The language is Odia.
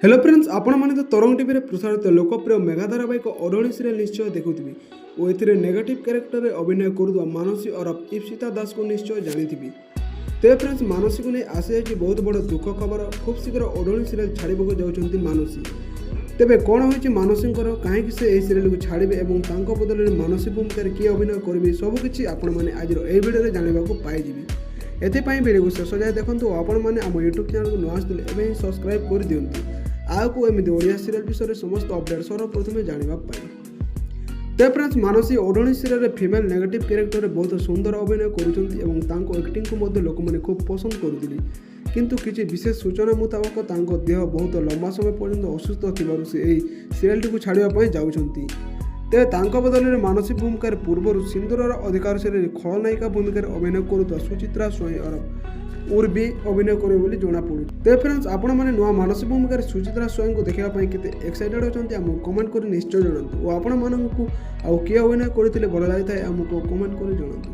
ହ୍ୟାଲୋ ଫ୍ରେଣ୍ଡସ୍, ଆପଣମାନେ ତ ତରଙ୍ଗ ଟିଭିରେ ପ୍ରସାରିତ ଲୋକପ୍ରିୟ ମେଗା ଧାରାବାହିକ ଓଢ଼ଣୀ ସିରିଏଲ୍ ନିଶ୍ଚୟ ଦେଖୁଥିବେ ଓ ଏଥିରେ ନେଗେଟିଭ୍ କ୍ୟାରେକ୍ଟରରେ ଅଭିନୟ କରୁଥିବା ମାନସୀ ଓରଫ ଇପ୍ସିତା ଦାସକୁ ନିଶ୍ଚୟ ଜାଣିଥିବେ। ତେବେ ଫ୍ରେଣ୍ଡସ୍, ମାନସୀକୁ ନେଇ ଆସିଯାଇଛି ବହୁତ ବଡ଼ ଦୁଃଖ ଖବର। ଖୁବ୍ ଶୀଘ୍ର ଓଢ଼ଣୀ ସିରିଏଲ୍ ଛାଡ଼ିବାକୁ ଯାଉଛନ୍ତି ମାନସୀ। ତେବେ କ'ଣ ହୋଇଛି ମାନସୀଙ୍କର, କାହିଁକି ସେ ଏହି ସିରିଏଲକୁ ଛାଡ଼ିବେ ଏବଂ ତାଙ୍କ ବଦଳରେ ମାନସୀ ଭୂମିକାରେ କିଏ ଅଭିନୟ କରିବେ, ସବୁକିଛି ଆପଣମାନେ ଆଜିର ଏହି ଭିଡ଼ିଓରେ ଜାଣିବାକୁ ପାଇଯିବେ। ଏଥିପାଇଁ ଭିଡ଼ିଓକୁ ଶେଷ ଯାଏ ଦେଖନ୍ତୁ ଓ ଆପଣମାନେ ଆମ ୟୁଟ୍ୟୁବ୍ ଚ୍ୟାନେଲକୁ ନ ଆସିଥିଲେ ଏବେ ହିଁ ସବସ୍କ୍ରାଇବ୍ କରିଦିଅନ୍ତୁ, ଆଗକୁ ଏମିତି ଓଡ଼ିଆ ସିରିଏଲ୍ ବିଷୟରେ ସମସ୍ତ ଅପଡ଼େଟ୍ ସର୍ବପ୍ରଥମେ ଜାଣିବା ପାଇଁ। ତେବେ ଫ୍ରେଣ୍ଡସ୍, ମାନସୀ ଓଢ଼ଣୀ ସିରିଏଲରେ ଫିମେଲ୍ ନେଗେଟିଭ୍ କ୍ୟାରେକ୍ଟରରେ ବହୁତ ସୁନ୍ଦର ଅଭିନୟ କରୁଛନ୍ତି ଏବଂ ତାଙ୍କ ଆକ୍ଟିଂକୁ ମଧ୍ୟ ଲୋକମାନେ ଖୁବ୍ ପସନ୍ଦ କରୁଥିଲେ। କିନ୍ତୁ କିଛି ବିଶେଷ ସୂଚନା ମୁତାବକ, ତାଙ୍କ ଦେହ ବହୁତ ଲମ୍ବା ସମୟ ପର୍ଯ୍ୟନ୍ତ ଅସୁସ୍ଥ ଥିବାରୁ ସେ ଏହି ସିରିଏଲଟିକୁ ଛାଡ଼ିବା ପାଇଁ ଯାଉଛନ୍ତି। ତେବେ ତାଙ୍କ ବଦଳରେ ମାନସୀ ଭୂମିକାରେ ପୂର୍ବରୁ ସିନ୍ଦୁରର ଅଧିକାର ସିରିଏଲରେ ଖଳନାୟିକା ଭୂମିକାରେ ଅଭିନୟ କରୁଥିବା ସୁଚିତ୍ରା ସ୍ୱାଇଁ ଓରଫ ଉର୍ବି ଅଭିନୟ କରିବେ ବୋଲି ଜଣାପଡ଼ୁଛି। ତେବେ ଫ୍ରେଣ୍ଡସ୍, ଆପଣମାନେ ନୂଆ ମାନସୀ ଭୂମିକାରେ ସୁଚିତ୍ରା ସ୍ୱାଇଁଙ୍କୁ ଦେଖିବା ପାଇଁ କେତେ ଏକ୍ସାଇଟେଡ୍ ଅଛନ୍ତି, ଆମକୁ କମେଣ୍ଟ କରି ନିଶ୍ଚୟ ଜଣାନ୍ତୁ ଓ ଆପଣମାନଙ୍କୁ ଆଉ କିଏ ଅଭିନୟ କରିଥିଲେ ଭଲ ଲାଗିଥାଏ, ଆମକୁ କମେଣ୍ଟ କରି ଜଣାନ୍ତୁ।